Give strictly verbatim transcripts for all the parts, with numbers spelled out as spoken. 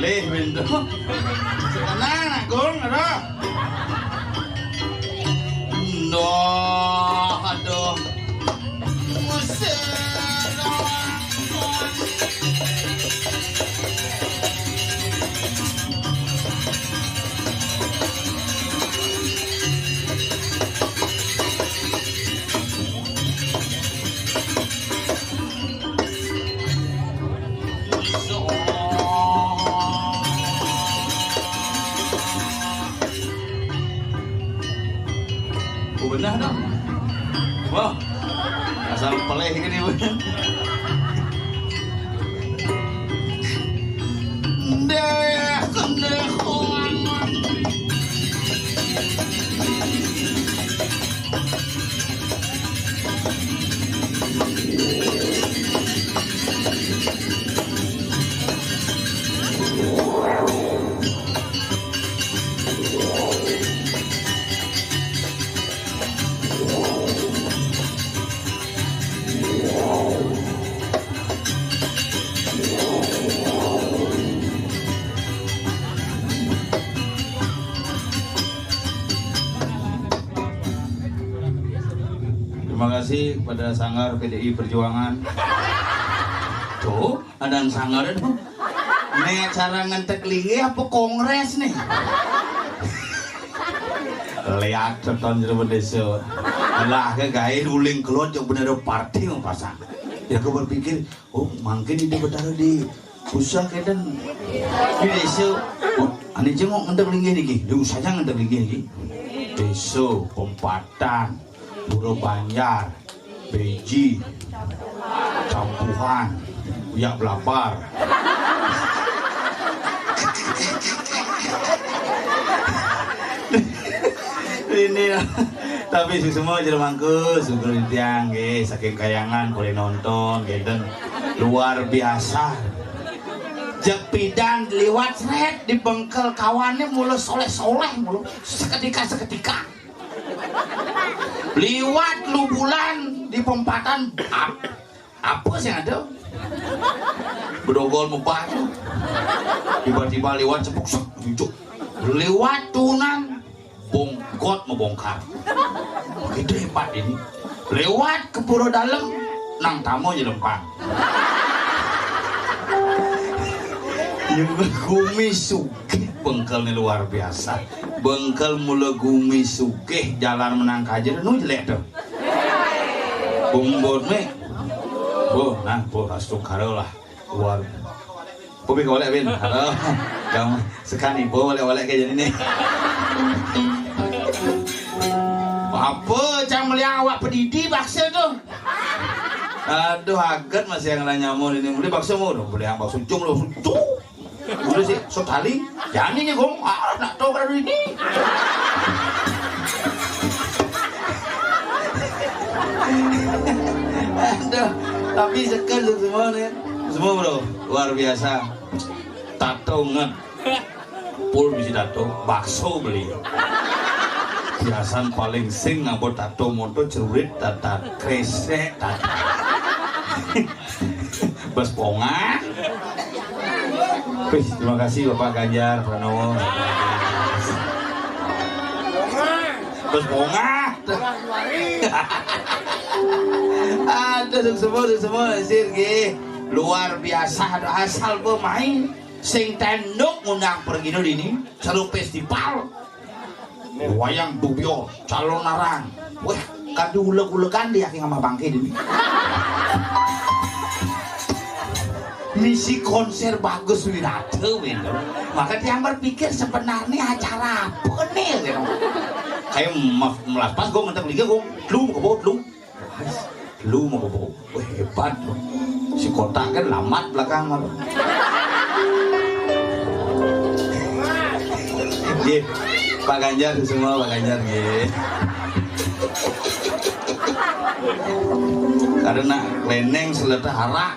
Lih pintu. Tenang, Agung, aduh. Ndoh, aduh. Ngusir. Oh, benar dong. Wah, asal peleh gini, bener. Ndeh, ndeh, Terima kasih kepada Sanggar P D I Perjuangan. Tuh, ada yang sanggar itu. Ini acara ngentek linggih apa kongres nih? Lihat tonton jero désa. Lah ke gaé uling kelot yang bener partai mau pasang. Ya aku berpikir, oh, mungkin itu Betara di pusat kadén di désa. Oh, ané jengok ngentek linggih niki. Di usaha ngentek linggih niki. Désa, Pempatan, Pura Banjar, Beji, Campuhan, Uyak Blabar. Ini ya. Tapi semua jelema mangku, syukur tiang nggih, saking Kayangan boleh nonton, gitu. Luar biasa. Jepidan liwat sret di bengkel kawannya mulu soleh-soleh mulu seketika-seketika. Liwat lu bulan di Pempatan ap-, apa sih ada? Bedogol mebah tuh. Tiba-tiba liwat cepuk sek, cucuk. Liwat tunan bongkot membongkar. Gitu hebat ini. Liwat ke Pura Dalem, nang tamu aja lempang. Ya, gumi sugih bengkel nih luar biasa. Bengkel mula gumi sugih jalan menang kaja nu jelek tuh. Bumbut nih. Oh, nah, oh, astungkara lah. Luar. Kopi kau lek, Bin. Halo. Kamu sekali boleh oleh kayak jadi nih. Apa cang meliang awak pedidi bakso tuh? Aduh, aget masih yang nanya mau ini. Beli bakso mau dong, beli yang bakso cung lo cung. Udah sih, sekali. Jangan ini gong, ah, nak tahu kalau ini. Aduh, tapi sekel semua nih. Semua, Bro, luar biasa. Tato nget. Pul bisi tato, bakso beli. Biasan paling sing ngabot tato moto cerurit tatat kresek tatat. Bes pongah. Wih, terima kasih Bapak Ganjar Pranowo. Bes pongah. Ada semua, semua sir nggih. Luar biasa, ada asal bermain. Sing tenduk ngundang pergi dulu ini, selalu festival. Wayang Dubyo, calon narang. Weh, kadu uleg-ulegan dia ki sama bangke ini. Misi konser Bagus Wirata, gitu. Maka tiang berpikir, "Sebenarnya acara apa nih?" gitu. Kayak mas, melas pas gue ngentek liga, gue lu mau kebo lu. Lu mau kebo. Wah, hebat lu. Si kota kan lamat belakang apa. Nggih. Pak Ganjar semua, Pak Ganjar, nggih. Karena leneng seletah harak.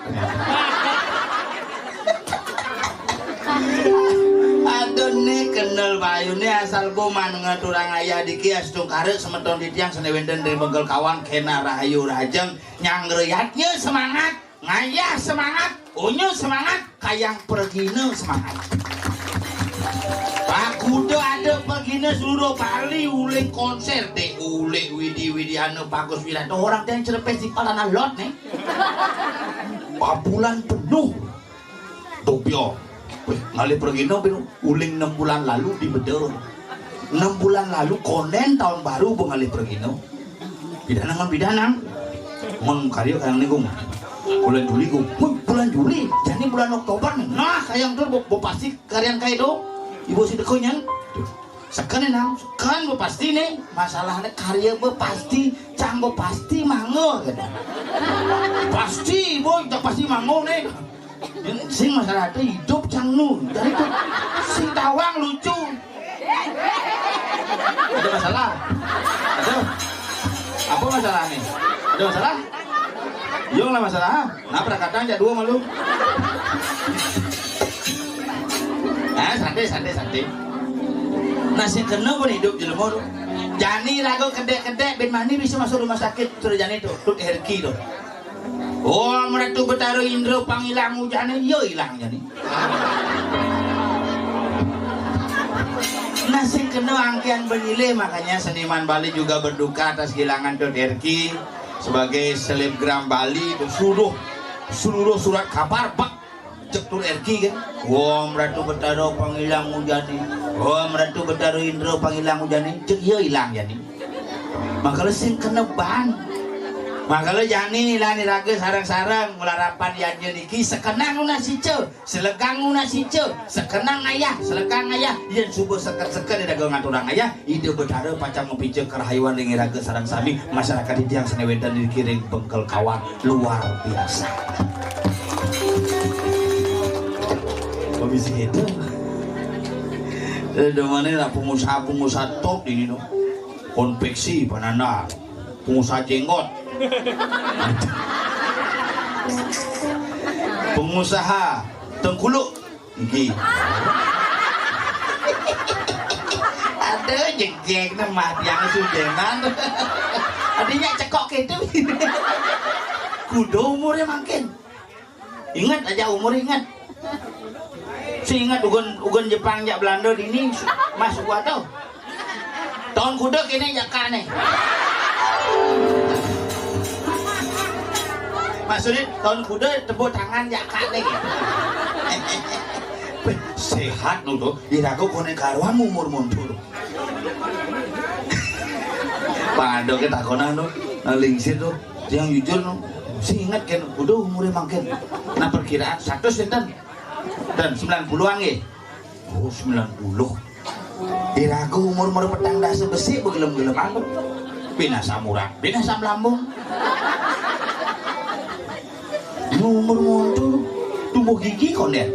Aduh, nih kenal bayune asal boman ngaturang ayah diki astungkara semeton titiang sene wenten ring bengkel kawan kena rahayu rahajeng nyanggreyatnya semangat, ngayah semangat, unyu semangat, kayang pergina semangat. Pak kuda ada pergina seluruh Bali uling konser deh ulik widi widi anu bagus wirata orang yang cerepes di palana lot nih. Pabulan penuh. Topio. Wih, ngalih pergina pin uling enam bulan lalu di Bedong. Enam bulan lalu konen tahun baru bu ngalih pergina. Pidanang kan pidanang. Mun karya kayang niku. Bulan Juli ku. Wih, bulan Juli. Jadi bulan Oktober. Nah, kayang tur bu, bu pasti karyan kaya itu. Ibu si dekonyan. Seken nang, seken bu pasti nih. Masalahnya karya bu pasti, cang bu pasti mangga gitu. Pasti bu, cang pasti mangga nih. Sing masalah itu hidup cang nu. Jadi tuh sing tawang lucu. Ada masalah? Ada? Apa masalah nih? Ada masalah? Yo lah masalah. Nah, prakatan aja dua malu. Nah, santai, santai, santai. Nah, sing kena pun hidup jelema tu. Jani raga kedek-kedek bin mani bisa masuk rumah sakit sudah jani tu. Tut Herki tu. Oh, Ratu Betara Indra pangilang ujane, ya ilang jani. Nah, sing kena angkian benyilih, makanya seniman Bali juga berduka atas kehilangan Tut Herki sebagai selebgram Bali. Itu seluruh seluruh surat kabar bak cek Tut Herki kan. Wah, Ratu Betara pangilang ujane. Wah, Ratu Betara Indra pangilang ujane. Cek ya ilang jani. Makala sing kena ban. Makala jani lah ni raga sarang-sarang melarapan yanja niki sekenang nunas ica, selegang nunas ica, sekenang ayah, selegang ayah. Yen suba seken-seken ida ngaturang ayah, Ida Betara pacang mapica karahayuan ring iraga sareng sami masyarakat titiang sane wenten ring kiring bengkel kawan luar biasa. Komisi itu. Eh, domane lah pengusaha-pengusaha top ini no. Konveksi pananda, pengusaha jenggot, pengusaha tengkuluk, iki. Aduh, jegeg ne mati yang sudenan. Adanya cekok gitu. Kudu umurnya makin. Ingat aja umur, ingat. Si ingat ugun ugun Jepang jak Belanda dini mas gua tuh. Tahun kuda kini jak kane. Maksudnya tahun kuda tepuk tangan jak kane. Sehat nu tuh, iraga kone karuan umur mundur. Pada ketakonan tuh, nah, lingsir tuh, yang jujur tuh, si ingat kan, udah umurnya makin. Nah, perkiraan satu sinten? Dan sembilan puluhan nggih. Oh, sembilan puluh. Iraga umur umur petang dasa besi begelem-gelem anu. Bina samuran, bina samlambung. Umur montor tumbuh gigi konden.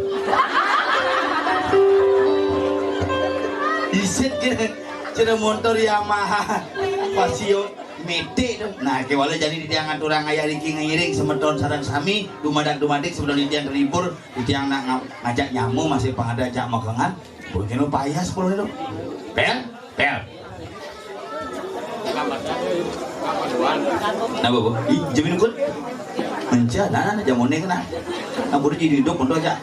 Isit ke cina montor Yamaha Passion metik tu. Nah, kewala jadi di tiang aturang ayah riki ngiring semeton sarang sami dumadak dumadik semeton di tiang terhibur di tiang nak ngajak nyamu masih pengada jak makangan. Bujino payas kulo itu. Pel, pel. Napa, Bu? Ih, jamin ikut. Mencah, nah, nah, jamone kena. Nah, buru jadi hidup untuk aja.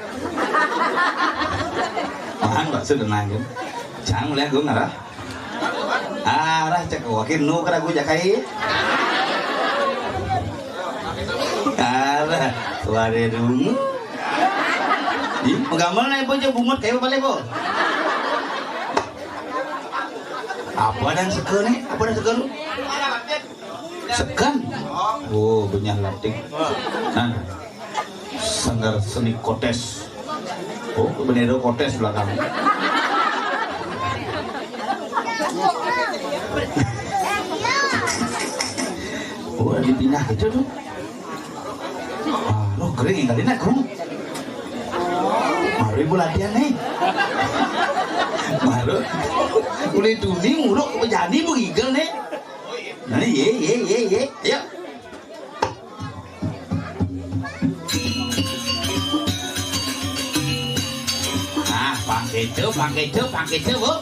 Mahan bakso denang kan. Jangan mulai aku ngarah. Arah cek wakil nu kada aku jakai. Arah suara dungu. Ih, menggambar naik bocah bungut kayak apa lagi, Bu? Apa dan seken nih? Apa dan seken? Seken. Oh, benyah latih. Nah, Sanggar Seni Kotes. Oh, bendera Kotes belakang. Oh, dipindah gitu tuh. Ah, lo kering kali nak, Kung. Baru ibu latihan nih. Baru. Udah tuning, uruk bejani bu igel nih. Nah, ye, ye, ye, ye. Ayo. Ah, pangkejo, pangkejo, pangkejo, Bu.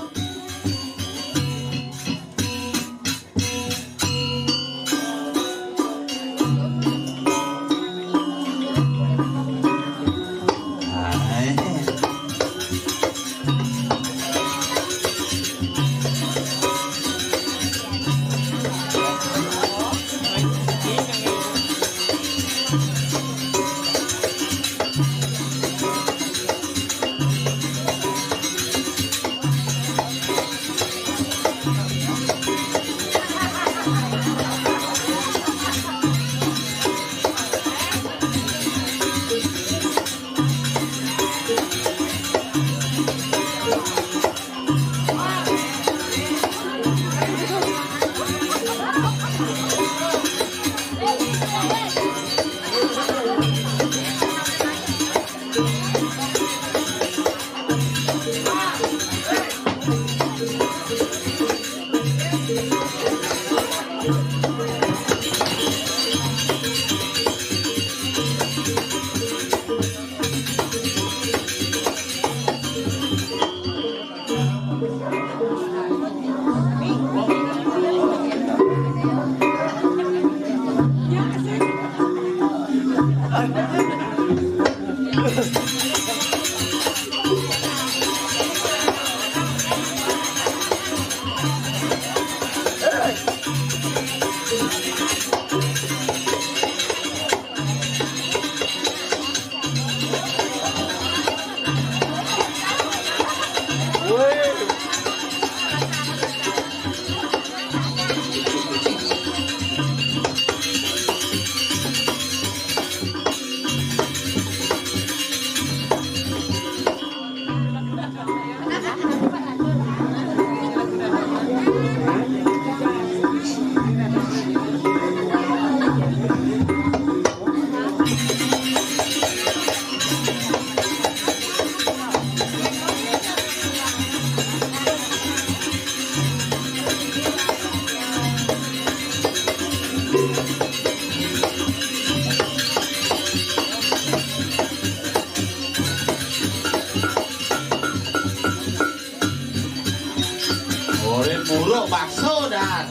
Ore muruk bakso dan.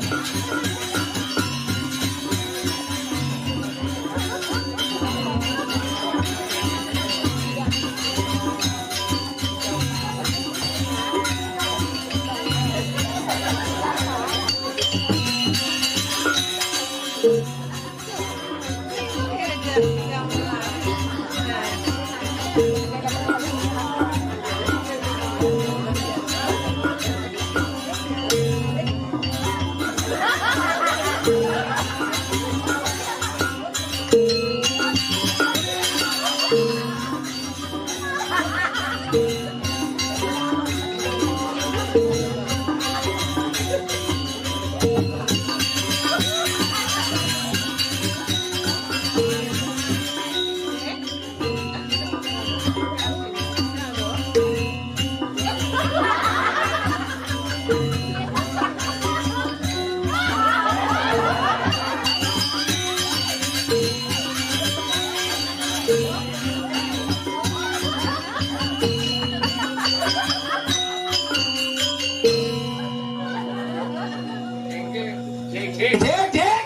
Dek, dek.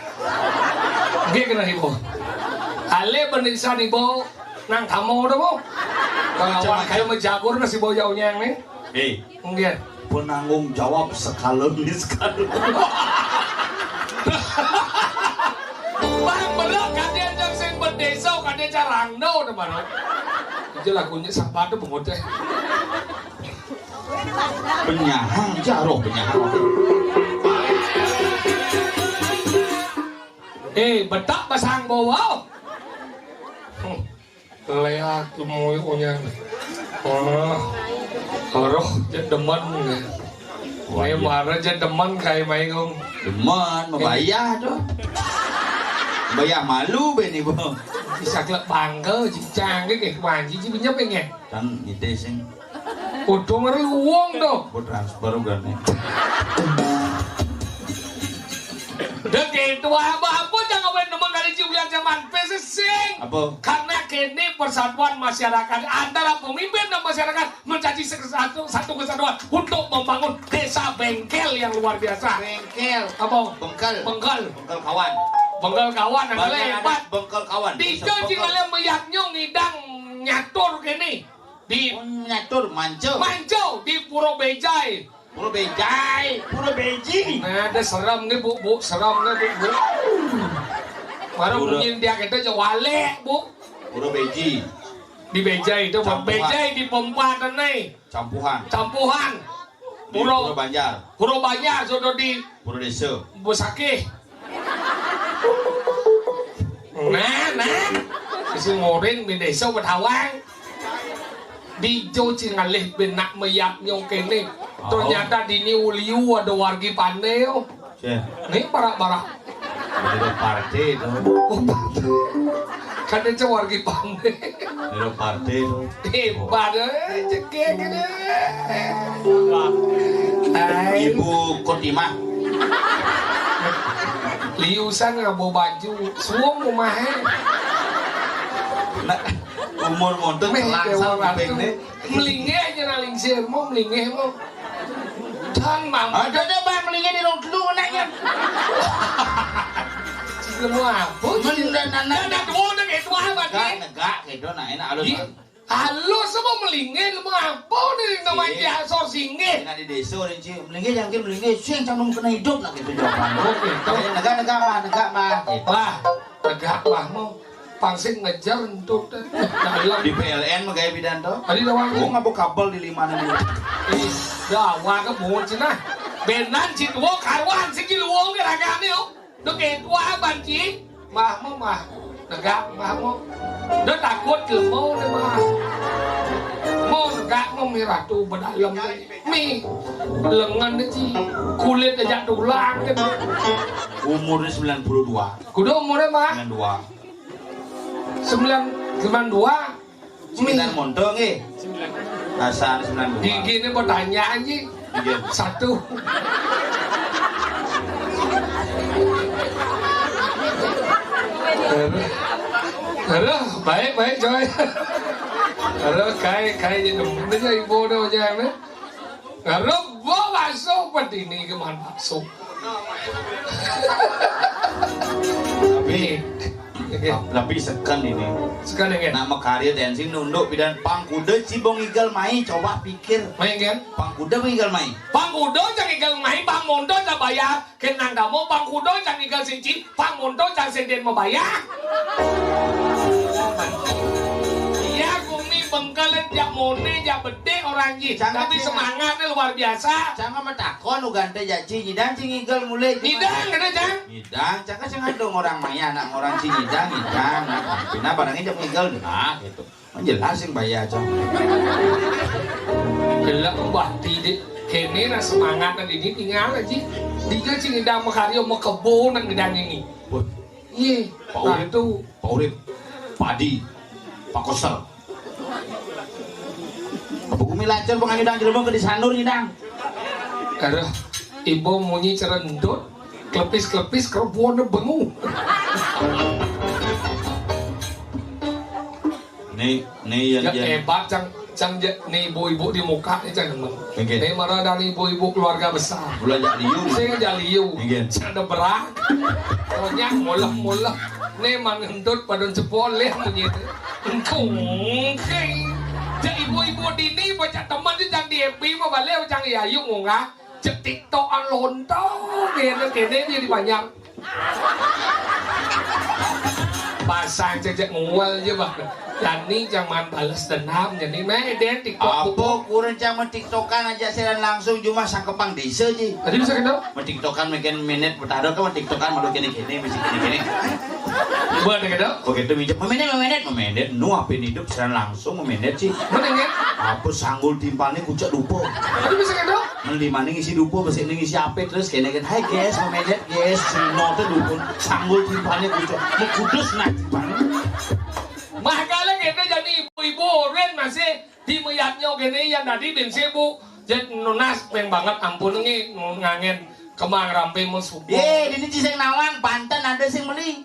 Nggih, kena ibu. Ale bendesa ibu nang kamu udah, Bu. Kawan kayak mejagur nasi bau jauhnya yang nih. Eh, nggih. Penanggung jawab sekalun di sekalun. Bang, belok kadén jang sing bendesa, kadén carangno to, Bang. Aja lagunya sak padu pengutih. Penyahang jaroh, penyahang. Eh, betak pasang bawa. Lea aku mau punya. Oh, roh, jek demen. Wah, mai iya. Marah jek demen kai mai kong. Demen, mabayah tuh. Bayah malu beni, Bang. Bisa kelek bangga, jicang ke, ke wanji, ji pinjam pengen. Kan nite sing. Kudu ngeruwung tuh. Ku transfer kan nih. Dek itu apa-apa jangan main demen dari Ciulian zaman pesesing. Apa? Karena kini persatuan masyarakat antara pemimpin dan masyarakat menjadi satu, satu kesatuan untuk membangun desa Bengkel yang luar biasa. Bengkel. Apa? Bengkel. Bengkel. Bengkel kawan. Bengkel kawan adalah hebat. Bengkel kawan. Tiga cingale meyaknyo ngidang nyatur kini. Di oh, nyatur manco. Manco di Pura Bejai. Pura Bejai, Pura Beji. Nah, ada serem nih, Bu, Bu, serem nih, Bu, Bu. Baru bunyi dia kita aja walek, Bu. Pura Beji. Di Bejai itu, Campuhan. Bejai di Pempatan nih. Campuhan. Campuhan. Di Pura. Pura Banjar. Pura Banjar, sudah di Pura Desa. Besakih. Nah, nah. Isi ngorin di desa Bedawang. Dijo cingalih benak meyaknyo kene. Oh. Ternyata dini uliu ada wargi pande yo. Cih. Nih barak-barak. Ada partai itu. Oh, partai. Kan itu wargi pande. Ada partai itu. Hebat, eh, cekek ini. Ibu Kotimah. Liusan ngabo baju, suwung umah, eh. Nah, umur montok. Meh, langsung dewa batu. Nih. Melingeh aja nang lingsir, mau melingeh, mau. Dan, Mang. Ada deh, Bang, melingeh di rong dulu, anaknya. Lemu apa? Men, dan anak. Ada dua, ada kayak dua, apa, negak, negak, gitu, nah, enak, alus, Bang. Halus apa melingin, mau apa nih nama Iya. Ki Asor singgih? Enak di desa, Rinci. Melingin, jangan melingin. Sing, jangan kena hidup, nak gitu jawaban. Oke, tahu. Negak, negak, mah, negak, mah. Gitu. Wah, negak, mah, mau. Pangsing ngejar, entut, eh. Dalam. Di P L N mah kayak bidan, toh. Tadi dah, Bang. Gua ngabuk kabel di lima enam. Ih, dah, wah, ke muhun, cenah. Benan, si tua, karuan, si kiluang, geragane, oh. Duh, ketua banci, mah mo mah, negak mah mo. Duh, takut lemo ne mah. Mo negak mo mi ratu bedalem ne. Mi lengan ne ci, kulit aja tulang ne. Umurnya sembilan puluh dua. Kudu umurnya mah? Sembilan dua. Sembilan, sembilan dua. Sembilan monto nggih. Asal sembilan dua. Gigi ini pertanyaan ji. Iya. Satu. Aduh, baik, baik, coy. Aduh, kai, kai, ini ibu udah jangan. Rebo bakso pedini keman bakso. Tapi, tapi seken ini. Seken ini. Nak makarya tensi nunduk bidan pangkuda cibong igal mai, coba pikir. Mai kan? Pangkuda igal mai. Pangkuda cang igal mai, pangmonto cang bayar. Kenang kamu pangkuda cang igal siji, pangmonto cang senden mabayar. Iya, kumi bengkel jak mone, jak bedik orang ji. Tapi semangatnya luar biasa. Jangan matakon ugante jak ci nyidang ci ngigel mulai. Nyidang kena, Cang. Nyidang, cang kan sing adong orang maya, anak orang ci nyidang, nyidang. Nah, pina barangnya jak ngigel, nah, gitu. Kan jelas sing bayar, Cang. Gelap bakti dek. Kene nah semangat dan ini tinggal aja. Dia ci ngidang makarya, makebo nang ngidang ini. Wah. Iya, Pak Urip. Pak Urip. Padi. Pak Kosel. Apa gumi lacur penganyudang jelema ke disandur nyidang. Aduh, ibu munyi cerendut, klepis-klepis, kerebuannya bengu. Nih, nih yang, ya, yang hebat, Cang. Cang, nih ibu-ibu di muka nih, Cang, emang. Oke. Nih marah dari ibu-ibu keluarga besar. Mulai jak liu. Saya jak liu. Oke. Cang ada berak. Pokoknya mulek-mulek. Nih mangentut pada cepol leh begitu. Engkung, engking. Cang ibu-ibu dini baca teman di Cang di F B mah balik, Cang, ya, yuk ngunggah. Cek TikTok an lontong. Kene, kene dia di banyak. Pasang cecek nguel aja, Bang. Jani jangan balas dendam, jani meh deh TikTok. Apa kurang cang mah TikTokan aja siaran langsung cuma sangkepang desa ji. Tadi bisa kenal? Mah TikTokan makin minit, betara kan mah TikTokan malu kene-kene, mesti kene-kene. Buat ada kenal? Begitu minjem, memenet, memenet, memenet. Nu apa ini hidup siaran langsung memenet sih? Mana ya? Apa sanggul timpalnya kucak lupa? Tadi bisa kenal? Mending mana ngisi dupo, besi ini ngisi apa terus kene kan, "Hai guys, memedet guys, si no teh dukun sanggul timpalnya kucuk, mekudus nah timpalnya." Makanya kita jadi ibu-ibu oren masih di meyatnya gini yang tadi bin sibuk. Jadi nunas peng banget ampun ngi ngangen kemang rampe musuh. Ye, ini ciseng nawang, panten ada sing beli.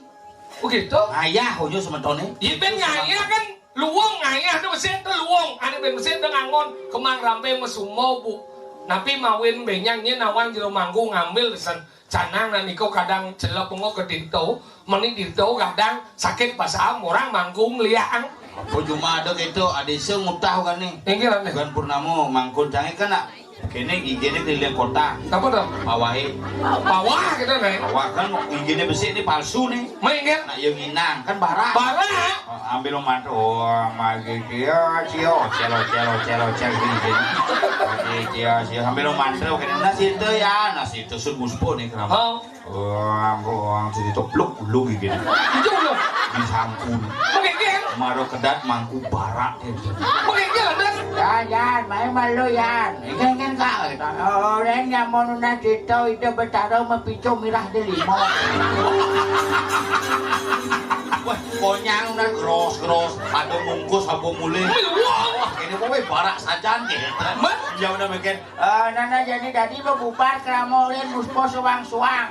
Begitu? Ayah, hujung semetone. Iya, ben ngayah kan luwung, ngayah tuh mesin tuh luwung. Ane ben mesin tuh ngangon kemang rampe mesumau, Bu. Napi mawin benyang nye nawang jero manggung ngambil sen. Canang nah niko kadang celep pengok ke dinto, meni dinto kadang sakit pasam orang manggung liang. Apa cuma ada gitu, ada se ngutah kan nih. Inggih, ane. Bukan Purnamo mangkun cange kan nak. Kene gigine keliling kota. Apa tuh? Pawai. Pawah gitu nih. Pawah kan gigine besi ini palsu nih. Main kan? Nah, yang nginang kan bara. Bara. Oh, ambil mantu. Oh, magi dia, cio, celo, celo, celo, celo, gini, gini. Magi dia, cio, ambil mantu. Kene nasi itu ya, nasi itu sun muspo nih kenapa? Oh. Wah, wah, jadi toplok lu gitu. Itu loh. Disangkun. Pakai gel. Maro kedat mangku barak gitu. Pakai gel, Bang. Ya, ya, main malu ya. Ikan kan kak, gitu. Orang yang mau nunas itu, itu betara mepicu mirah di lima. Wah, konyang udah gros-gros, ada bungkus apa mulai. Wah, ini mau barak sajan gitu. Mat? Ya udah bikin. Eh, nana jadi tadi bebubar keramo ulin muspo suang-suang.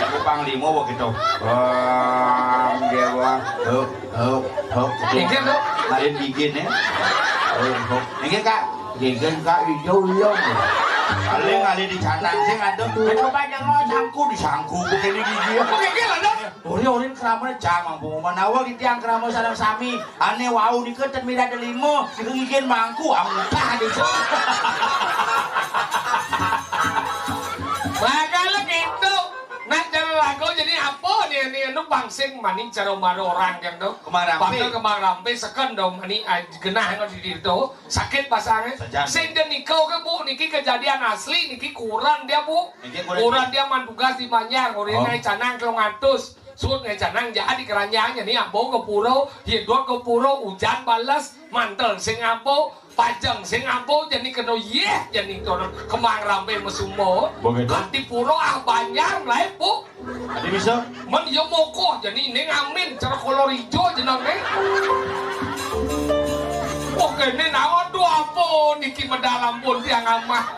Aku panglima begitu. Bang, dia bang. Huk, huk, huk. Gitu. Inggih, Bu. Lain gigin ya. Huk, huk. Inggih, Kak. Gigin, Kak, hijau, hijau. Paling kali di canang sing ada. Coba jangan sangku disangku begini gigi. Begini lah, Dok. Ori-ori keramo cang, Bang. Pengumuman awal di tiang keramo sareng sami. Ane wau nika ten mira delima, nika ngigen mangku, amutah desa. Bakal gitu. Nah, cara lagu jadi apa nih, nih, anu pangsing maning cara maro orang yang tuh. Kemang rampe. Bakal kemang rampe seken dong, mani aj-, genah yang di situ. Sakit pasangnya. Sajan. Sing dan niko ke, Bu, niki kejadian asli, niki kuran dia, Bu. Niki kuran. Kuran dia man tugas di Banjar, kuran. Oh. Naik canang telung atus. Sut ngecanang jaat di keranjangnya nih, ambo ke pura, hidot ke pura, ujan bales, mantel sing ambo, pajeng sing ambo, jani kena yeh, jani turun kemang rampe mesumbo. Begitu. Kat di pura ah Banjar, lain, Bu. Tadi bisa? Men iya mokoh, jani ini ngamin, cara kolor hijau jeneng nih. Oke, ini naon tuh apa niki medal ampun tiang amah.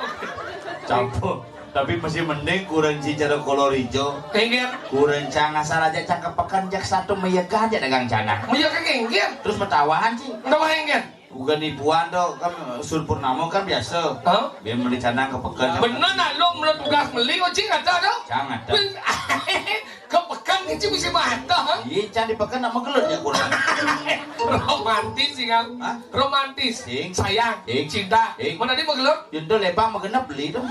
Campur. Tapi masih mending kurang si cara kolor hijau. Inggih. Kurang cang asal aja cang kepekan jak satu meyekan aja dagang canang. Meyekan inggih. Terus metawahan sih. Metawahan inggih. Bukan ibuan tuh kan Sun Purnama kan biasa. Hah? Biar beli canang kepekan. Bener nak lu menurut tugas beli, oh, cing ada tuh. Cang ada. Kepekan ni cing bisa mata, ha? Iya, cang di pekan nak menggelut ya kurang. Romantis sih kan? Hah? Romantis. Sing. Sayang. Sing. Cinta. Sing. Mana dia menggelut? Yunda lebang menggenap beli tu.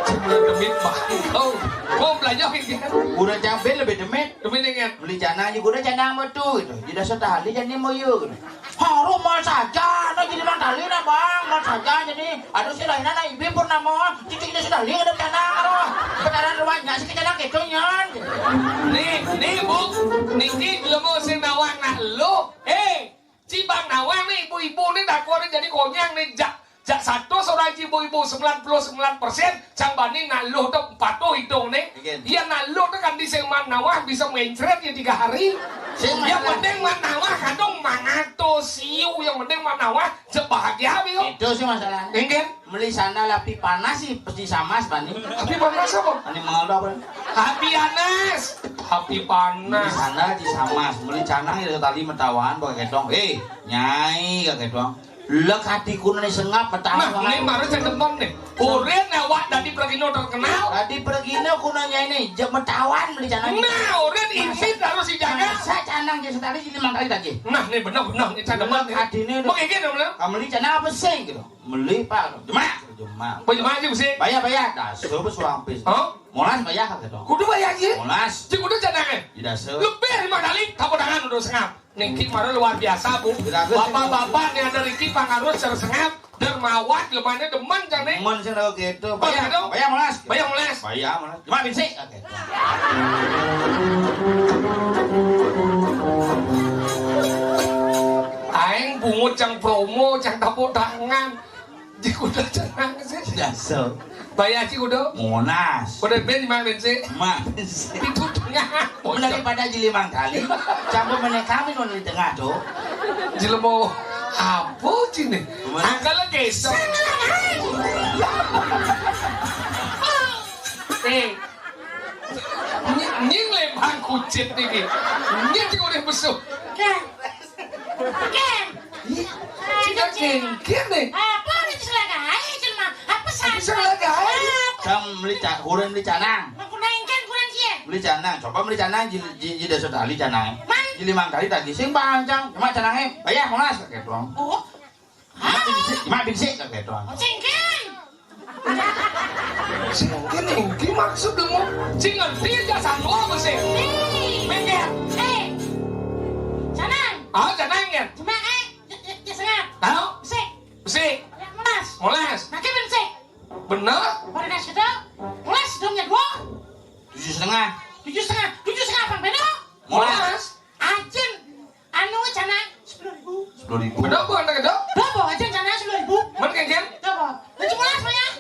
Cuma demit bangkau. Kau belajar gitu kan? Udah campil lebih demit. Demit ingat. Beli canang juga udah canang mau tu gitu. Jadi setahali jadi mau yuk gitu. Harum mal saja, nah jadi mal tali nah bang, mal saja jadi. Aduh si lainnya nah ibu pun nama, cucu kita sudah lihat ada canang aduh. Ketaran ruangnya si kita nak itu nyan. Nih, nih, Bu, niki belum mau sing nawang nak lu. Hei, Cibang nawang nih, ibu-ibu nih dakwahnya jadi konyang nih, jak, jak satu seorang ibu-ibu sembilan puluh sembilan persen, cang bani nak lu tuh patuh hitung nih. Iya. Iya nak lu tuh kan di sing man nawah bisa mencret ya tiga hari. Sing yang masalah penting man nawah kadung mangato siu, yang penting man nawah cek bahagia biu. Itu sih masalah. Inggih. Meli sana lapi panas sih pasti sama bani. Tapi panas apa? Ani mengal apa? Hapi panas. Hapi panas. Meli sana di sama. Meli canang ya tadi metawan pakai ketong. Eh, nyai pakai ketong. Lek hati kuna ni sengap metawan. Nah, ini baru cang demen nih. Urin awak tadi pergino terkenal. Tadi pergino kuna nyai ni, je metawan meli canang. Nah, urin ini harus dijaga. Saya canang je setali jadi mangkali tadi. Nah, ini benar-benar ini cang demen nih. Hati ni. Pakai gitu benar. Kamu meli canang apa sih gitu? Meli pak. Cuma. Jemak. Apa jemak sih, Besi? Bayah, bayah. Dasar bes urang pis. Hah? Molas bayah gitu. Kudu bayah, iya. Molas. Cik kudu cadangan. Di dasar. Lebih lima kali, tepuk tangan udah sengap. Niki mara luar biasa, Bu. Di dasar. Bapak-bapak nih ada Riki pangarus sersengap, dermawan, lemahnya demen, cang, nih. Demen sih kalau gitu. Oh, bayah, gitu? Bayah molas. Bayah molas. Bayah molas. Jemak besi. Oke. Aing bungut cang promo, cang tepuk tangan. Di kuda cenah sih. Dasar. Bayar sih kuda. Monas. Kuda ben mah ben sih. Mah, besi. Itu tengah. Lagi pada jili mangkali. Campur menek kami non di tengah tuh. Jelema apa cini? Mana? Angkal gesok. Eh, nying, nying lembang kucit niki. Nying sing oleh besuk. Ken. Ken. Ih, cina kengken nih. Apa udah celaka aja jelema? Apa salah? Celaka aja. Kam beli ca-, kurang beli canang. Aku naik kan kurang cie. Beli canang, coba beli canang ji, ji, ji dasar tali canang. Man. Jili mangkali tadi sing bancang, cuma canangnya bayah monas kayak doang. Oh. Mak bisi, mak bisi kayak doang. Cingkin. Cingkin ini maksud dulu. Cing ngerti aja satu apa sih? Nih. Mikir. Eh. Canang. Ah, canang ya? Cuma eh, ya, ya, ya, sengap. Tahu? Bisi. Bisi. Molas. Molas. Nah, kan bisi. Bener. Pada nasi dong. Molas dongnya dua. Tujuh setengah. Tujuh setengah. Tujuh setengah apa beda? Molas. Ajin. Anu canang sepuluh ribu. Sepuluh ribu. Kenapa anak itu? Dobo aja canang sepuluh ribu. Mana kengken? Dobo. Lucu molas banyak.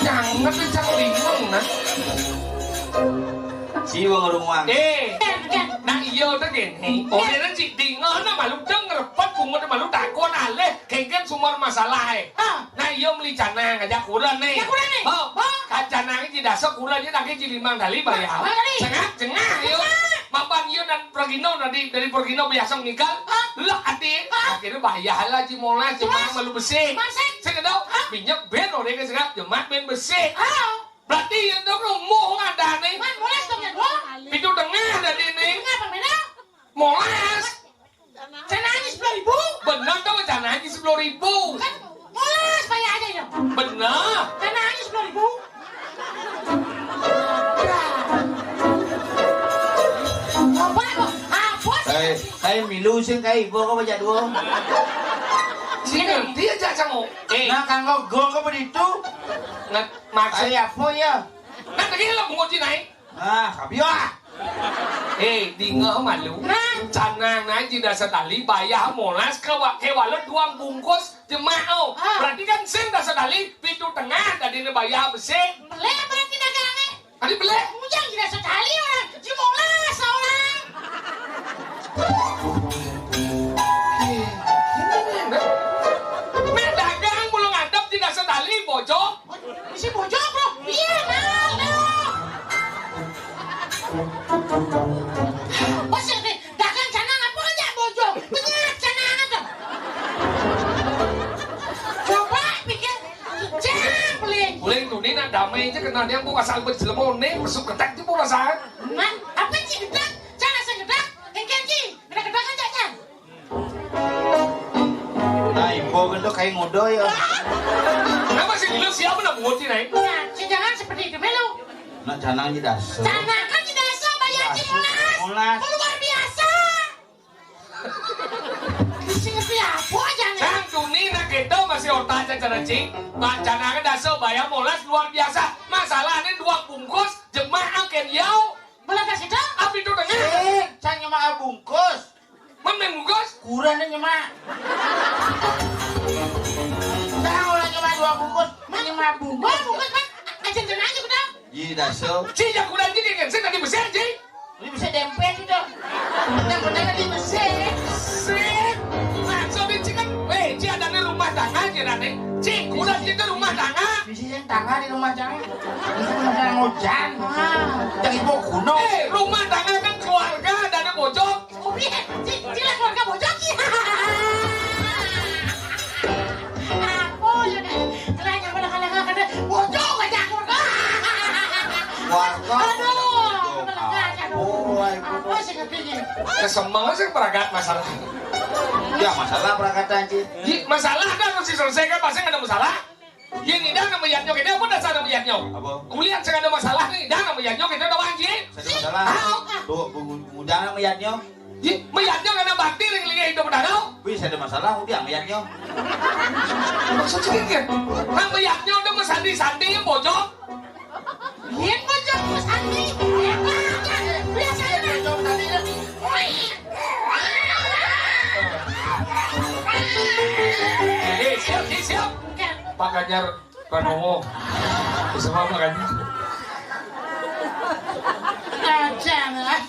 Jangan tuh cang bingung nah. Siwang rumah. Eh, Ken, Ken. Nah iya udah gini. Orangnya cik bingung nah malu dong ngerepot bungut malu takon aleh kengken sumber masalah eh. Ah. Nah iya meli canang aja kurang nih. Ya kurang nih. Oh, oh. Kan canang ini dasar kurang aja nanti jilimang tali bayar. Bayar tali. Cengak, cengak, ayo. Cengak. Mapan iya dan Pergino tadi dari Pergino biasa meninggal. Ah. Lah ati. Ah. Akhirnya bayar lah ji molas cuma malu besi. Masih. Saya tahu. Ah. Minyak ben orang ke sekarang jemat ben besi. Ah. Berarti yang dong mau ada nih. Man, molas dong ya dua. Pintu tengah tadi nih. Tengah apa beda? Molas. Canangnya sepuluh ribu. Benar dong, canangnya sepuluh ribu. Kan molas bayar aja ya. Benar. Canangnya sepuluh ribu. Coba kok, apa sih? Eh, saya milu sing kayak ibu kok baca dua. Sini dia aja kamu. Eh. Nah, kanggo gong kok begitu? Nggak, maksud. Kayak apa ya? Nah, tadi lo bungut naik. Ah, kabio ah. Eh, dingeh malu. Nah. Canang naji dasar tali bayah molas ke wa-, ke walut duang bungkus jemak oh. Ah. Berarti kan sing dasar tali pitu tengah tadi ne bayah besi. Beli berarti dagangnya. Tadi beli. Ujang ji dasar tali orang ji molas orang. Eh, ini nih, nah. Meh dagang belum ngadep ji dasar tali bojok. Bisi bojog, Bro. Iya, nah, nah. Bos, ini dagang canang apa aja bojog? Banyak canang aja. Coba pikir, cang, peling. Uling tuh, ini nak damai aja kenal dia, gua asal berjelemon nih, besuk ketek tuh gua rasa. Man, apa sih gedek? Cang asal gedek, engkel sih, gedek-gedek aja, Cang. Nah, ibu kan tuh kayak ngudo ya. Kenapa sih dulu siapa nak bungut sih, Nay? Nah, si jangan seperti itu, Melu. Nak canang ji dasar. Canang kan ji dasar, bayar ji molas. Molas. Luar biasa. Isi ngerti apa aja nih? Cang, Duni, nak gitu masih otak aja cara cing. Nak canang dasar, bayar molas luar biasa. Masalahnya dua bungkus, jemak angken yau. Boleh kasih dong? Apa itu dengan? Eh, cang nyemak bungkus. Mana bungkus? Kurang aja, Mak. Nah, orang cuma dua bungkus, ini mah bungkus. Dua bungkus, Mak. Aja tenang aja, udah. Iya, dasar. Ci, yang kurang aja, kan? Saya tadi besar, Ci. Ini bisa dempet itu. Benar-benar di besi. Sip. Nah, so, Ci, kan, eh, Ci, ada di rumah tangga, Ci, ada nih. Ci, kurang Ci, itu rumah tangga. Bisa yang tangga di rumah tangga. Itu rumah tangga hujan. Ah. Yang ibu kuno. Eh, rumah tangga kan keluarga, ada di bojong. Ubi, cik, cik lah keluarga bojong, cik. Apa ya, dah? Telah nyawa lah, kalau nggak ada bojong aja keluarga. Warga. Aduh, keluarga aja, aduh. Apa sih kepingin? Kesemeng sih peragat masalah. Ya, masalah prakatan, Ci. Ji, masalah kan mesti selesai kan, pasti ada masalah. Yang ngidang sama yadnya kita apa dasar sama yadnya? Apa? Kuliah sing ada masalah nih, ngidang sama yadnya kita doang, Ji. Ada masalah. Tahu. Tuh, bu- bu- ngudang sama yadnya. Ji, mayadnya karena bakti ring lingga hidup danau. Wih, ada masalah, udah sama yadnya. Maksud saya kan, nah, mayadnya udah mesandi-sandi yang bojong. Iya, bojong mesandi. Biasanya. Eh, siap, eh, siap. Pak Ganjar Pranowo. Bisa apa kan? Aja lah.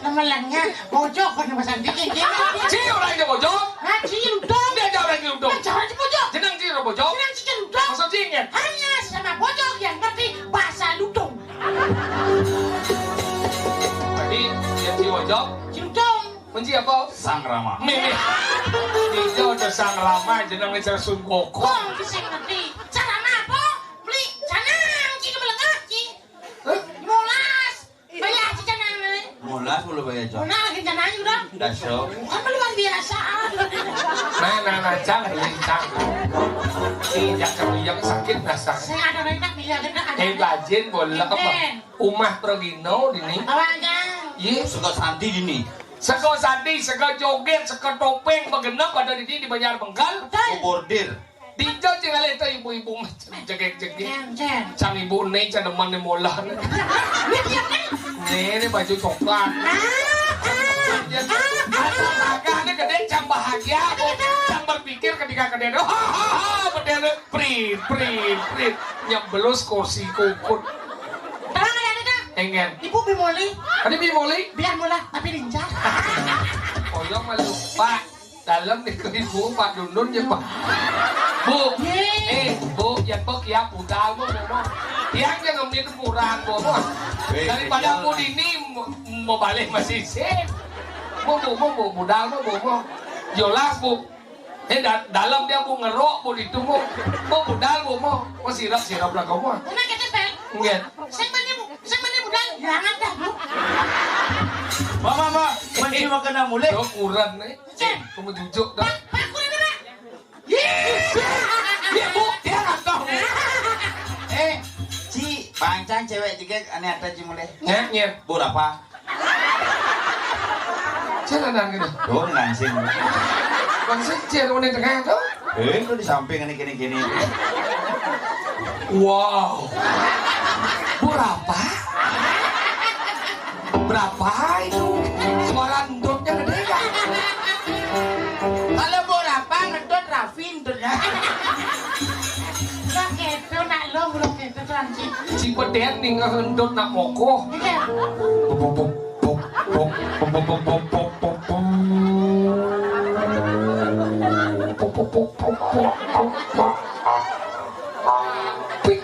Nama langnya bojok kan nama santi kayak gini. Ci orang aja bojok. Nah, ci ludong. Dia aja orang ludong. Nah, jangan ci bojok. Jenang ci orang bojok. Jenang ci ludong. Maksud ci ingin? Hanya sama bojok yang ngerti bahasa ludong. Tadi yang ci bojok. Ci ludong. Kunci apa? Sang Rama. Mimi. Dia udah Sang Rama, jenengnya Sang Sun Gokong. Wong sing ngerti. Cara apa? Beli canang, ci kemelengak, ci. Hah? Molas. Bayar ci canang, eh. Molas mulu bayar, Cok. Molas, ci canang udah. Dah, Cok. Kan luar biasa. Nah, nah, nah, cang, ini cang. Ini yang kami yang sakit dah, sang. Saya ada rentak, iya, rentak, ada. Eh, bajin, boleh apa? Umah Progino dini. Awak, Cang. Iya. Sego santi dini. Sego santi, sego joget, sego topeng, begenep ada dini di Banjar Bengkal. Betul. Bordir. Dijo cing alih to ibu-ibu mah jegek-jegek. Cang, Cang. Cang ibu ne, cang demen ne molah ne. Ini dia ne. Ne, ne baju coklat. Ah, ah, ya, ah, ah. Ada gagah ne gede, cang bahagia, cang berpikir ketika gede. Ha, ha, ha, bedene prit, prit, prit. Nyebelus kursi kuput. Tenang aja, Tita. Engen. Ibu bimoli. Ada bimoli? Biar mula, tapi lincah. Oyong malu. Pak, dalam nih ke ibu, Pak Dundun ya, Pak. Bu, eh, Bu, ya, Bu, ya, budal, Bu, Bu, Bu. Yang jangan minum kurang, Bu, Bu. Daripada Bu dini mau, mau balik masih sih. Bu, Bu, Bu, Bu, budal, Bu, Bu, Bu. Jelas, Bu. Eh, da- dalam dia mau ngerok, mau itu, mau, mau budal, mau, mau, mau sirap, sirap lah kamu. Mana kita pel? Enggak. Saya mana bu? Saya mana budal? Jangan dah bu. Mama, mama, masih makan mulai. Yo kurang nih. Cek. Kamu jujuk dah. Pak, pak, kurang apa? Iya, bu, dia nggak tahu. Eh, Ci, pancang cewek juga aneh ada Ci mulai. Nyet, nyet. Bu apa? Cina dan gitu. Tuh, langsing. Langsing cina unik tengah tuh. Eh, itu di samping ini gini-gini. Wow. Berapa? Berapa itu? Suara endutnya gede gak? Kalau berapa ngedot Raffi endutnya. Lah gitu nak lo belum gitu tuh anjing. Cipeden nih ngendut nak moko. Iya. Pik.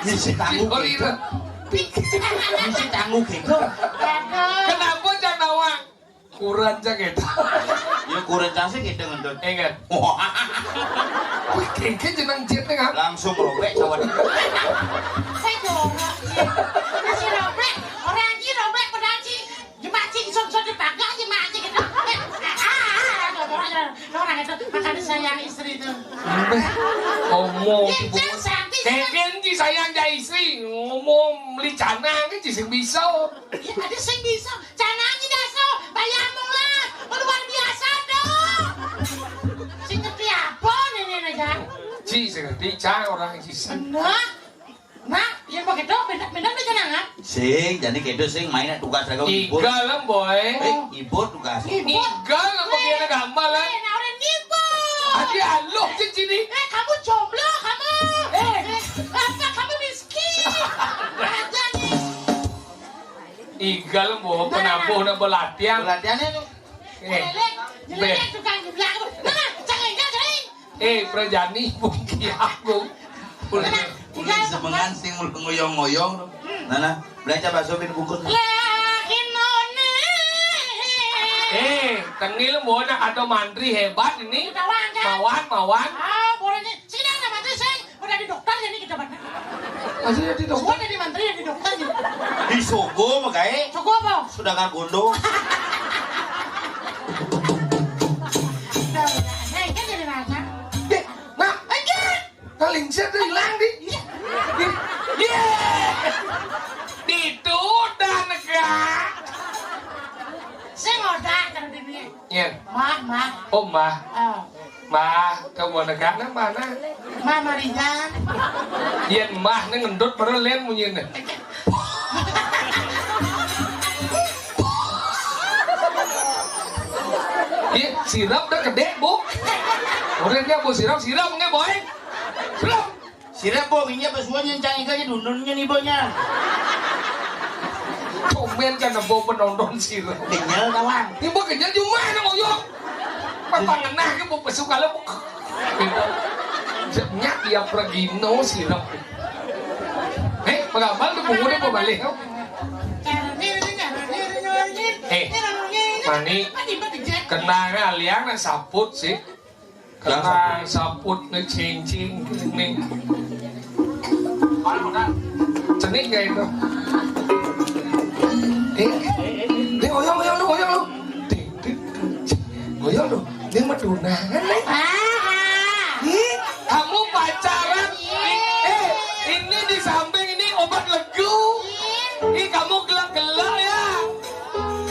Ngisi tangguh gitu. Pik. Ngisi tangguh gitu. Kenapa jangan nawang? Kurang cak gitu. Ya kurang cak sih gitu ngentut. Ingat. Wah. Wih, kengke jeneng jet nih kan. Langsung robek cawan. Saya jorok. Masih robek. Orang aja robek pedal sih. Jemak sih, sok-sok dipakai aja mak aja gitu. Orang itu makanya sayang istri itu. Ngomong. Kengke sih sayang jadi istri. Ngomong beli canang kan sih bisa. Ya ada sih bisa. Canangnya dah so, bayar mula, luar biasa dong. Sing ngerti apa nih nih aja? Ci, sing ngerti cang orang ci. Nah, nah, yang begitu beda beda beda nangan. Sing, jadi kedo sing main tugas lagi ibu. Igal lah boy. Eh, ibu tugas. Igal lah boy, dia gambar lah. Eh, nah orang ibu. Adi aluh ci sini. Eh, kamu jomblo kamu. Eh, apa kamu miskin? Aja nih. Igal mau penabuh nak berlatihan. Berlatihannya tuh. Eh, jelek tukang di belakang. Nah, jangan ingat, hei. Eh, perjani bungki aku. Udah, udah semengan sing ngoyong-ngoyong. Nah, nah, belanja bakso bin bungkus. Lah, inone. Eh, tengil mau nak ada mantri hebat ini. Mawan, mawan. Ah, boleh nih. Sini ada mantri, sing. Udah di dokter jadi kita mana? Masih jadi dokter? Sudah jadi mantri, jadi dokter jadi. Di Sogo mah gae. Sogo apa? Sudah nggak gondo. Kalingser tuh ilang di. Iya. Iya. Ditu dah negak. Sing odah karo dene. Yen. Mah, mah. Oh, mah. Ah. Mah, kamu negak nang mana? Mah Marian. Yen mah ning ngendut baru len munyine. Ih, sirap dah gede, Bu. Udah dia Bu sirap, sirap nggak, Boy? Sirap. Sirap, Bu, minyak pesuanya yang cangik aja dundunnya nih, Bonya. Komen kan, Bu, penonton sirap. Kenyal tawang. Ini Bu kenyal cuma anak oyok. Papangenah ke Bu pesu kalau Bu. Nyak dia pergino sirap. Eh, pagabal tuh bungunya mau balik. Eh, Mani, kenang aliang nak saput sih. Kenang saput nih cincin nih. Cenik gak itu? Eh, dia oyong, oyong lu, oyong lu. Ding, ding, ding. Oyong lu, dia mah tunangan nih. Ah, ah. Ih, kamu pacaran? Iya. Eh, ini di samping ini obat legu. Iya. Ih, kamu gelak-gelak ya.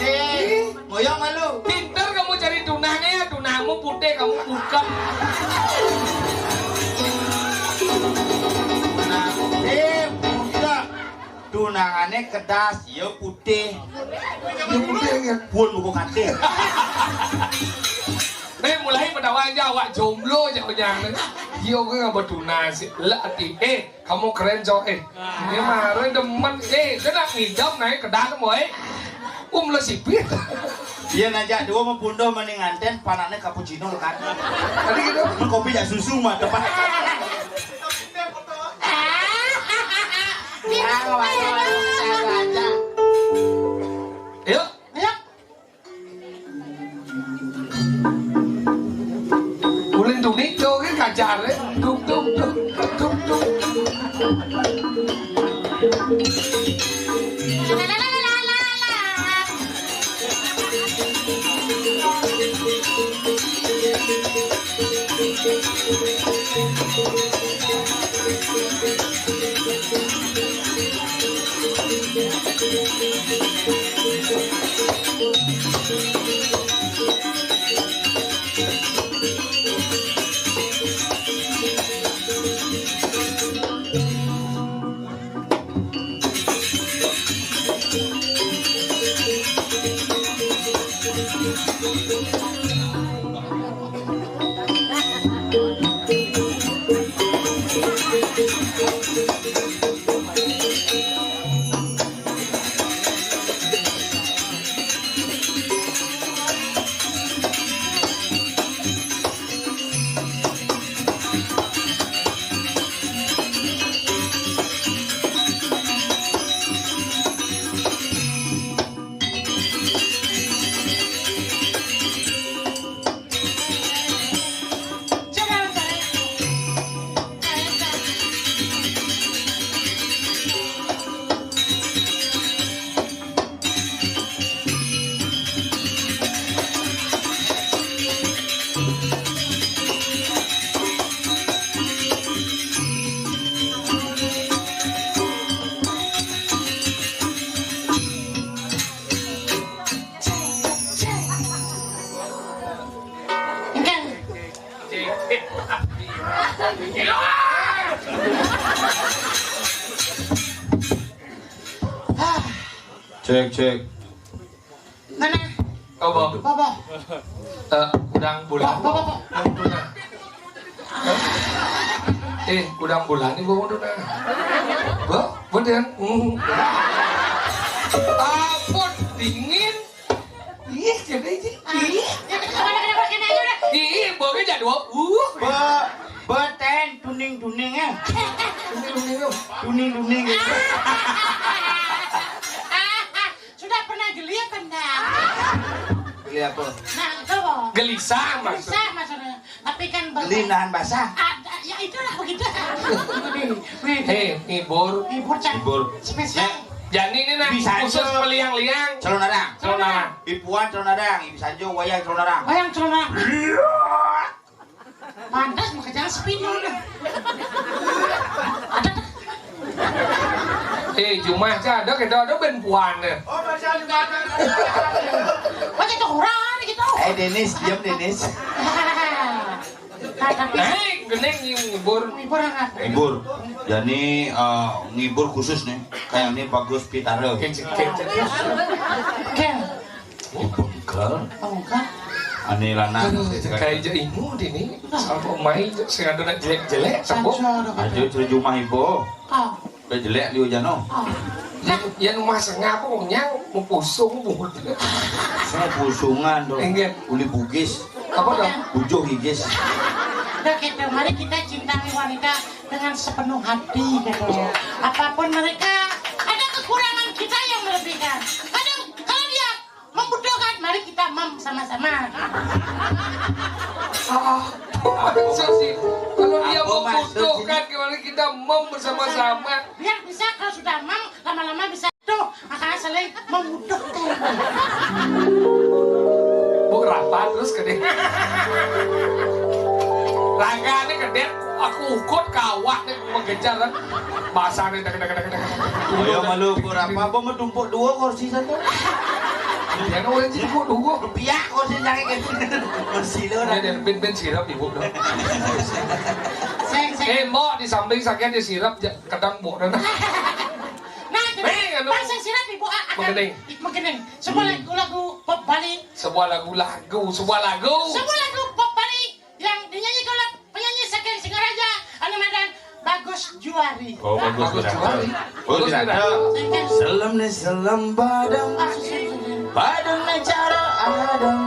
Eh, ih. Ngoyong malu. Pinter kamu cari tunangnya ya, tunangmu putih, kamu bukan. Nah, eh, budak. Tunangannya kedas, ya putih. Ya putih kan? Pun buku katil. Nih, mulai berdawa aja, awak jomblo aja, jangan. Iya, gue nggak bertunang sih. Lah, ati, eh, kamu keren, cowok, eh. Ini mah demen, eh, dia nak ngidam naik ke dalam, boy. Um, lo sipit. Iya, najak dua mau pundo mending nganten, panaknya cappuccino lo kan. Tadi gitu. Kopi jak susu mah, tempat. Yuk. Ayo. Ulin tuni, tuh, kan kacar, ya. Tuk, tuk, tuk, tuk, tuk. Cek, cek. Mana? Apa? Apa? Eh, udang bulan. Apa, apa, apa? Udang. Eh, udang bulan nih, Bu, udang. Bu, Bu, dan, uh. Ampun, dingin. Ih, jadi aja. Ih. Ih, Bu, jadwal. Uh. Be, beten, tuning-tuning, eh. Tuning-tuning, tuh. Tuning-tuning, gitu. Sudah pernah geli apa enggak? Geli apa? Nah, itu loh. Gelisah, maksud. Gelisah maksudnya. Tapi kan geli nahan basah. Ada, ya itulah begitu. Wih, wih. Hei, ngibur. Ngibur, Cak. Ngibur. Spesial. Nah, Jani ini nah, bisa khusus aja. Meliang-liang. Calon arang. Calon arang. Ipuan calon arang, ibu sanjo wayang calon arang. Wayang calon arang. Iya. Pantes makejang sepinul dah. Ada dah. Eh, jumah cah ada, kita ada ben puan dah. Macam tu orang ni kita. Eh, Denis, diam, Denis. Nah, tapi Eh, gening ngibur. Ngibur anak. Ngibur. Jani, eh, ngibur khusus nih. Kayak ini bagus pitara. Kecil, kecil. Ken. Oh, bengkel. Oh, enggak. Ane lanang. Aduh, kayak je ingu di ni. Sampai mai je, sing ada nak jelek-jelek, sampai. Aja, aja, aja. Aja terjumah ibu. Oh. Udah jelek liu jano. Oh. Yang, yang rumah sengah apa, yang mau pusung, bu. Saya pusungan dong. Enggak. Uli Bugis. Apa dong? Bujuh Gigis. Udah gitu, mari kita cintai wanita dengan sepenuh hati gitu. Apapun mereka, ada kekurangan kita yang melebihkan. Kadang kalau dia membutuhkan, mari kita mem sama-sama. Ah, apa maksud sih? Kalau dia Apa maksud sih? membutuhkan, gimana kita mem bersama-sama? Biar bisa kalau sudah mem, lama-lama bisa tuh, makanya saling membutuhkan. Bu rapat terus gede. Ragane gede, aku ukut kawak nih mengejar kan. Basane dek, dek, dek, dek. Oh, ya malu, kurang apa, apa mau tumpuk dua kursi satu? Dia nu wajib tumpuk dua. Rupiah kursi sakit kan. Kursi lu Ini orang. Ada ben-ben sirap ibu dong. Seng, seng. Eh, mbok di samping sakit di sirap ja-, kadang mbok dah. Nah, jadi Eh, anu. Pas saya sirap ibu a-, akan Mengening. Mengening. Semua Hmm. lagu-lagu pop Bali. Sebuah lagu-lagu, sebuah lagu. Semua lagu pop Bali yang dinyanyikan oleh penyanyi saking Singaraja, anu madan Bagus Juari. Oh, Bagus Bagus Juari. Juari. Oh, Bagus tidak ada. Juari. Saking Selam ni selam badang. Ah, susun, susun. Badang ni cara adang.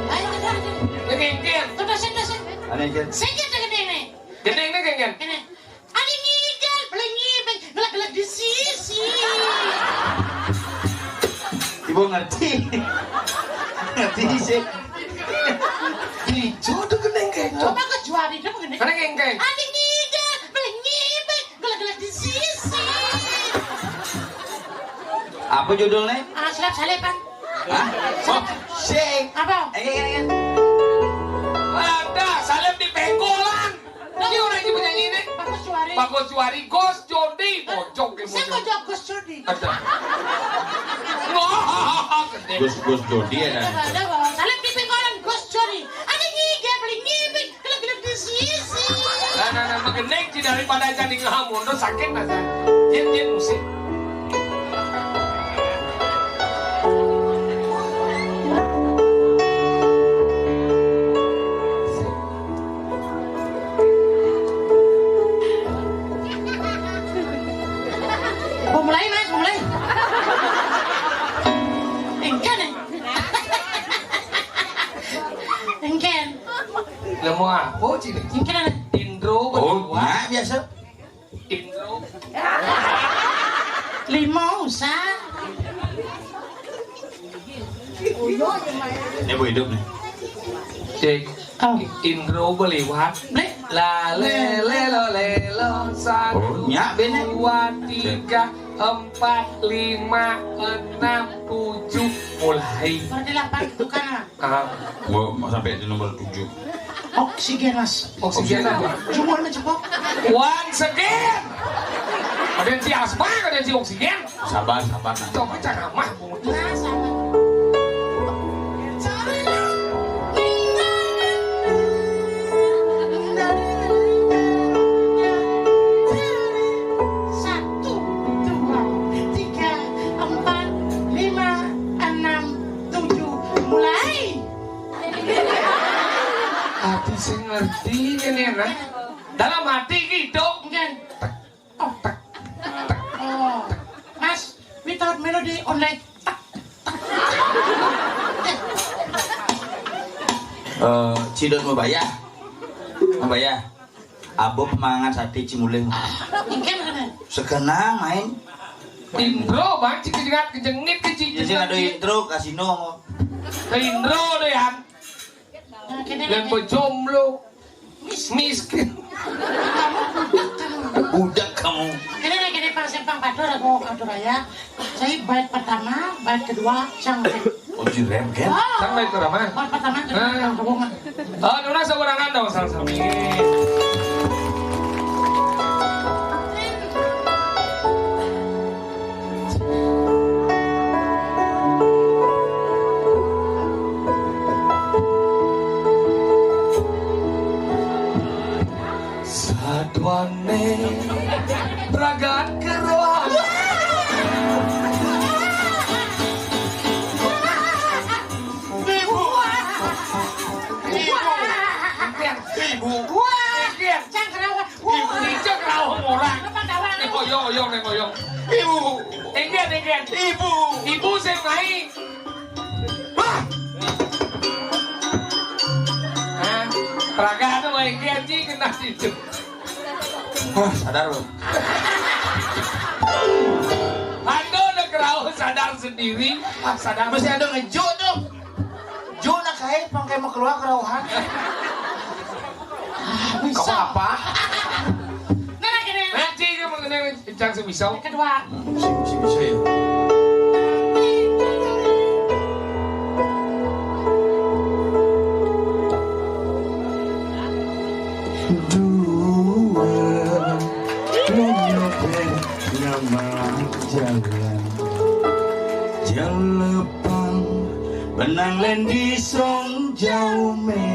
Ayo, ayo, ayo. Ini kengken. Tuh, dosen, dosen. Ada yang Sengit dengan ini. Gede ini kengken. Ini. Ani ngigel, beli ngibeng, gelek-gelek di sisi. Ibu ngerti? Ngerti sih. Hijau tuh geneng kayak itu. Apa kecuali dia mengenai? Karena ngengkeng. Ani ngigel, beli ngibeng, gelek-gelek di sisi. Apa judulnya? Ah, selap-salepan. Hah? Oh, sing. Apa? Eh, eh, eh. Ada, salep di pengkolan. Ini orang ini penyanyi ini. Bagus Juari. Bagus Juari, Gus Jodi. Bojok ke Saya bojok. Bojok Gus Jodi. Ada. Wah, gede. Gus, Gus Jodi ada. Ada, ada, Bang. Salep di pengkolan Gus Jodi. Ada ngige, beli ngibik, gelap-gelap di sisi. Nah, nah, nah, magenek sih daripada jadi ngamun, terus sakit lah, San. Jit, jit, musik. Mau mulai, Mas, mau mulai. Engken, eh. Engken. Lah mau apa, Cik? Engken, eh. Intro Oh, berdua. Nah, biasa. Intro. Lima usah. Ini bu hidup nih. Cek. Oh. Intro beliwat. Blek. La le le lo le lo. Satu, Oh, nyak, bener. dua, tiga, empat, lima, enam, tujuh. Mulai. Berarti delapan itu kan, ah? Ah. Gua mau sampai di nomor tujuh. Oksigen, Mas. Oksigen apa? Cuma mencepok. Once again. Ada yang si asma, ada yang si oksigen. Sabar, sabar, nah. Coba cara mah, Bu. Nah, sabar. Satu, dua, tiga, empat, lima, enam, tujuh. Mulai. Ati sing ngerti ini, nah. Dalam hati gitu. Enggak. Tek, tek, tek. Oh. Mas, without melody, only tek, tek. Eh, Cidon Mabaya. Mabaya. Abo pemangan sate Cimulih. Enggak, enggak. Sekenang main. Intro, Bang, cik kejengat, kejengit, kecik. Ya, sing ada intro, kasino. Ke intro deh, Han. Nah, kene Dan lagi. Bejomblo. Miskin. Miskin. Kamu budak kamu. Budak kamu. Kene lagi kene pang simpang patur aku atur ya. Saya bait pertama, bait kedua, sang. Uji rem, kan? Sampai ke mana? Pas pertama ke Ah. Hubungan. Oh, nuna saurangan dong, salah sami. Saduane pragat kerohan. Ibu. Ibu. Ibu. Wah, cang kerawa. Ibu, cang kerawa orang. Apa kawan? Nih, oyong, oyong, nih, oyong. Ibu. Enggan, enggan. Ibu. Ibu saya mai. Wah. Nah, pragat tuh baik dia, Ci, kena situ. Wah, sadar, Bang. Ando udah kerawa sadar sendiri. Ah, sadar. Masih ada ngejuk tuh. Ju nak kait pangkai mau keluar kerauhan. Ah, bisa. Kamu apa? Nah, gini. Nah, Ci, kamu kena cang semisau. Kedua. Si, si bisa ya. Dua, dua nyopir nama jalan. Jalepang benang lendi song jaume.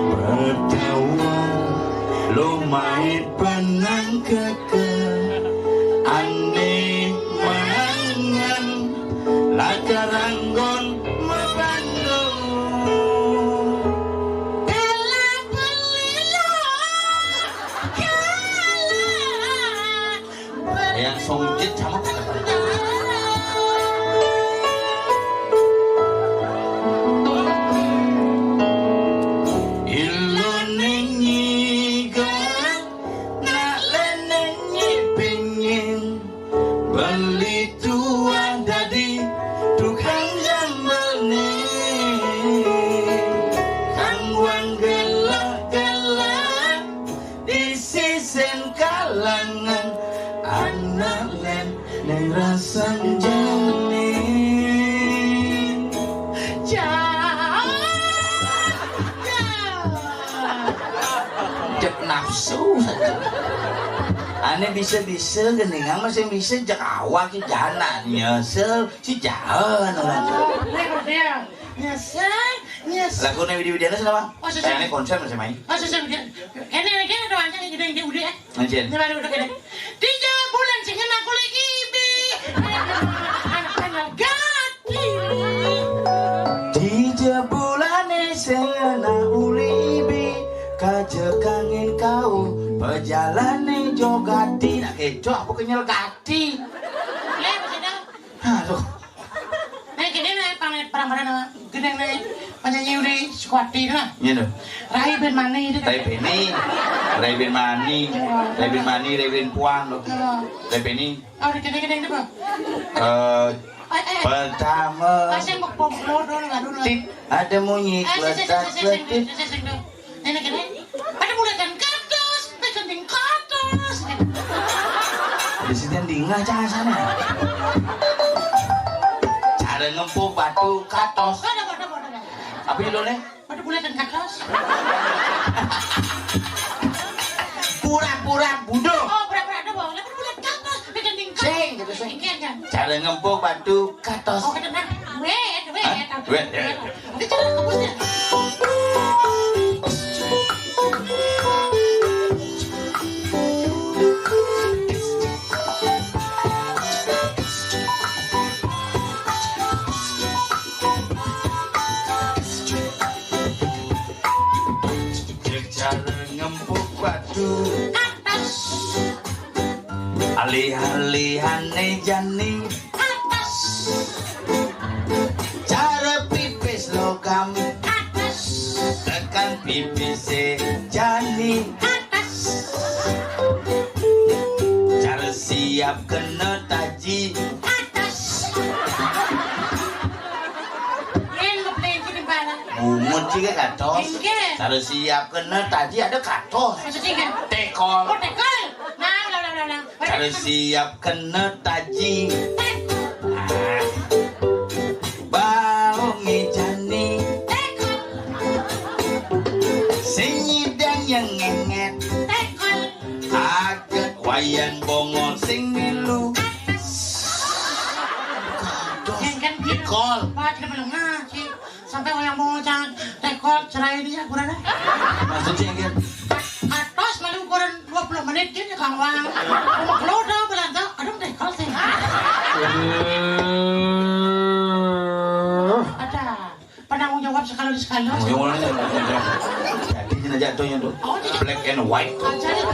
Pertawan lo main benang keke. Ane mangan lakaranggon mabando. Kala pelilo, kala Yang songjet sama. Ilo nengi ga, nak lenengi pengen beli tuan dadi tukang jambal ne. Kang wang gelak-gelak di sisen kalangan anak len neng rasan jane. Cek nafsu saja. Ane bisa-bisa geningan masih bisa jek awak ki jalan nyesel si jalan orang. Nyesel, nyesel. Lagu Widi Widiana sama? Oh, susah. Kayaknya konser masih main. Oh, susah, udah. Ini lagi ada aja yang udah, udah, udah. Anjir. Ini baru udah gini. Tiga bulan sing kena kulit ibi. Anak-anak gati. Tiga bulan sing kena uli ibi. Kaje kangen kau pejalane jogati. Nah, kecoh apa kenyel gati? Ya, masih tahu. Aduh. Nah, gini nih, pamit perang-perang gedeng nih, penyanyi udah Sukwati nah. Iya tuh. Rai ben Mani itu. Rai Beni, Rai ben Mani, Rai ben Mani, Rai ben Puan loh. Rai Beni. Oh, udah gede-gede itu, Bang. Eh, Eh, eh. Pertama. Kasih mau bom lo dulu, nggak dulu. Tit, ada munyi Eh, sing, sing, kletak sing, sing, sing, kletik. Sing, sing, sing, sing. Nenek ini, ada buletan katos, pecanting katos. Di sini dingah cah sana. Cara ngempuk batu katos. Ada, ada, ada, ada. Apa judulnya? Ada buletan katos. Pura-pura buduh. Oh, pura-pura ada bawa. Ada buletan katos, pecanting katos. Sing, gitu, sing. Iya, iya. Cara ngempuk batu katos. Oh, ada, ada. Weh, ada, weh, Hah? Ada. Weh, ya, ya. Ini cara kebusnya. Cara ngempuk batu. Alih-alihane jani. Cara pipis logam. Tekan pipise jani. Cara siap kena taji. Bungut juga katos. Inggih. Cara siap kena taji ada katos. Maksudnya kan? Tekol. Oh, tekol. Nah, nah, nah, nah, nah. Cara siap kena taji. Nah. Kol. Wah, tidak belum ngaji. Sampai orang mau jangan tekol cerai dia kurang. Maksudnya kan? Atos malu kurang dua puluh menit gini kang wang. Mau keluar dah belanda. Aduh, tekol sih. Ada penanggung jawab sekali sekali. Yang mana? Jadi ini jatuhnya tuh. Oh, tidak. Black and white. Aja deh.